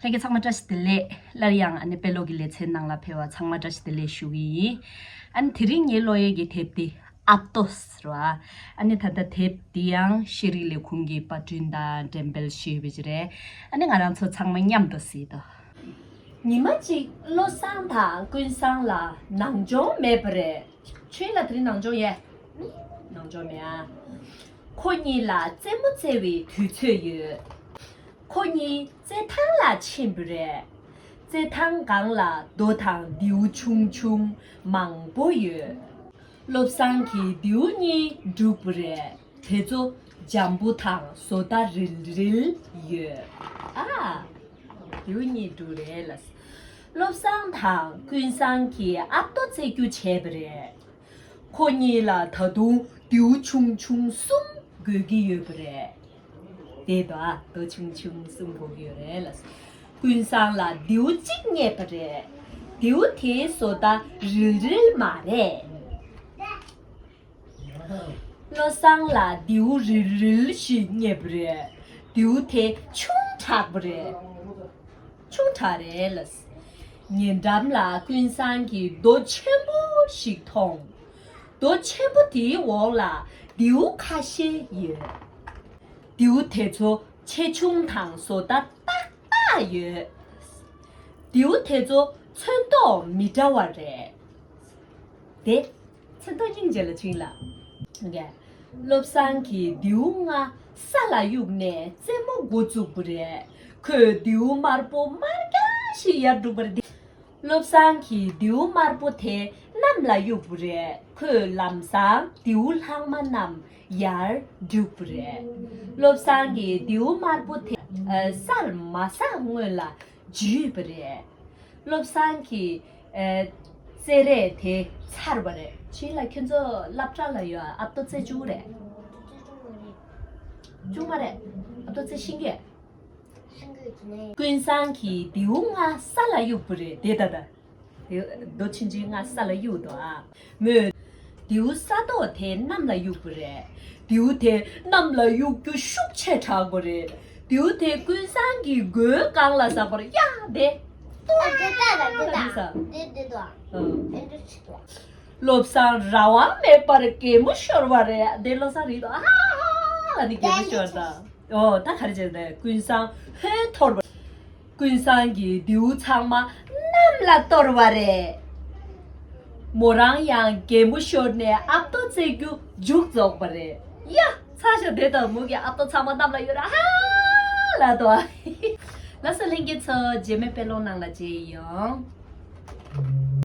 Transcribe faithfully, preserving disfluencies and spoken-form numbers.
ལྷན་རྒྱས་ཚང་མ་བཀྲ་ཤིས་བདེ་ལེགས། སླར་ཡང་ཨ་ནི་དཔེ་ཀློག་གི་ལེ་ཚན་ནང་ལ་ཕེབས་པ་ཚང་མ་བཀྲ་ཤིས་བདེ་ལེགས་ཞུ་གི་ཡིན། ཨ་ནི་དེ་རིང་ངའི་ཀློག་ཡས་ཀྱི་དེབ་དེ་ཨབ་ཏོ་ཟེར་བ། ཨ་ནི་ད་ལྟ་དེབ་འདི་ཡང་ཤེས་རིག་ལས་ཁུངས་ཀྱི་པར་སྐྲུན་དང་འགྲེམས་སྤེལ་ཞུས་པ་ཅིག་རེད། ཨ་ནི་ང་རང་ཚོ་ཚང་མ་མཉམ་དུ་གཟིགས་དང་། ཉི་མ་གཅིག་བློ་བཟང་དང་ཀུན་བཟང་ལ་ནང་སྦྱོང་མེད་པ་རེད། ཁྱོད་ལ་དེ་རིང་ནང་སྦྱོང་ཡོད། ནང་སྦྱོང་མེད་ཨ། ཁོ་གཉིས་ལ་རྩེད་མོ་རྩེ་བའི་དུས་ཚོད་ཡོད། ཁོ་གཉིས་རྩེད་ཐང་ལ་ཕྱིན་པ་རེད། རྩེད་ཐང་སྒང་ལ་རྡོ་དང་མདེའུ་ཆུང་ཆུང་མང་པོ་ཡོད། བློ་བཟང་གིས་མདེའུ་གཉིས་བསྒྲུགས་པ་རེད། དེ་ཚོ་འཇམ་པོ་དང་བཟོ་ལྟ་རིལ་རིལ་ཡོད། ཨ། མདེའུ་གཉིས་བསྒྲུགས་རེད་ལ། བློ་བཟང་དང་ཀུན་བཟང་གིས་ཨབ་ཏོ་རྩེད་རྒྱུ་བྱས་པ་རེད། ཁོ་གཉིས་ལ་ད་དུང་མདེའུ་ཆུང་ཆུང་གསུམ་དགོས་ཀྱི་ཡོད་པ་རེད། དེ་དང་མདེའུ་ཆུང་ཆུང་གསུམ་དགོས་ཀྱི་ཡོད་རེད་ལ། ཀུན་བཟང་ལ་མདེའུ་གཅིག་རྙེད་པ་རེད། མདེའུ་དེའི་བཟོ་ལྟ་རིལ་རིལ་མ་རེད། བློ་བཟང་ལ་མདེའུ་རིལ་རིལ་ཞིག་རྙེད་པ་རེད། མདེའུ་དེ་ཆུང་དྲགས་པ་རེད། ཆུང་དྲགས་རེད་ལ། ཉེ་འགྲམ་ལ་ཀུན་བཟང་གིས་རྡོ་ཆེན་པོ་ཞིག་མཐོང་། རྡོ་ཆེན་པོ་དེའི་འོག་ལ་མདེའུ་ཁ་ཤས་ཡོད། མདེའུ་དེ་ཚོ་ཆེ་ཆུང་དང་བཟོ་ལྟ་ཏག་ཏག་ཡོད། མདེའུ་དེ་ཚོ་ཚོན་མདོག་མི་འདྲ་བ་རེད། དེ། ཚོན་མདོག་སྙིང་རྗེ་ལ་ཕྱིན་ལ། བློ་བཟང་གིས་མདེའུ་ལྔ་ས་ལ་གཡུགས་ནས་རྩེད་མོ་འགོ་བཙུགས་པ་རེད། ཁོས་མདེའུ་དམར་པོ་དམར་རྐྱང་ཞིག་ཡར་བསྒྲུགས་པ་རེད། བློ་བཟང་གིས་མདེའུ་དམར་པོ་དེ་གནམ་ལ་གཡུགས་པ་རེད། ཁོས་ལམ་སང་མདེའུ་ལྷག་མ་རྣམས་ཡར་བསྒྲུགས་པ་རེད། བློ་བཟང་གིས་མདེའུ་དམར་པོ་དེ་ཨ་སར་མ་ཟག་སྔོན་ལ་འཇུས་པ་རེད། བློ་བཟང་གི་ཨ་རྩེད་རས་དེ་ཚར་བ་རེད། ཕྱིན་ལ་ཁྱོད་ཚོ་སློབ་གྲྭ་ལ་ཡོད་ཨ། ཨབ་ཏོ་རྩེད་བཅུག་རེད། བཅུག་མ་རེད། ཨབ་ཏོ་རྩེད་ཤེས་ཀྱི། ཀུན་བཟང་གིས་མདེའུ་ལྔ་ས་ལ་གཡུགས་པ་རེད། དེ་ད་ད། དེ་རྡོ་ཆུང་ཆུང་ལྔ་ས་ལ་གཡུགས་འདུག་ཨ། མོས་མདེའུ་ས་རྡོག་དེ་གནམ་ལ་གཡུགས་པ་རེད། མདེའུ་དེ་གནམ་ལ་གཡུགས་རྒྱུ་ཤུགས་ཆེ་དྲགས་པ་རེད། མདེའུ་དེ་ཀུན་བཟང་གི་མགོའི་སྒང་ལ་ཟགས་པ་རེད། ཡ་དེ། ཨ་དེ་ལྟ་ལ་དེ་ལྟ་ལ་དེ་ལྟ། དེ་དེ་དོ། ཨ་དེ་འདྲ་ཆེ་དོ། བློ་བཟང་རང་དབང་མེད་པར་གད་མོ་ཤོར་བ་རེད། དེ་བློ་བཟང་རེད་དོ། ཨ་ཧ་ཧ་ཧ་ལ་ནི་གད་མོ་ཤོར་ད། ཨོ་ད་ག་རེ་བྱས་ནས་ཀུན་བཟང་ཧོན་འཐོར་བ། ཀུན་བཟང་གི་མདེའུ་ཚང་མ་གནམ་ལ་གཏོར་བ་རེད། མོ་རང་ཡང་གད་མོ་ཤོར་ནས་ཨབ་ཏོ་རྩེད་རྒྱུ་མཇུག་རྫོགས་པ་རེད། ཡ་ཚ་ཤ་དེ་དང་མོ་གི་ཨབ་ཏོ་ཚང་མ་གནམ་ལ་གཡུགས་ར་ཧ་ལ་དོ། ལགས་སོ་ལྷན་རྒྱས་ཚོ་རྗེས་མའི་དཔེ་ཀློག་ནང་ལ་མཇལ་ཡོང་།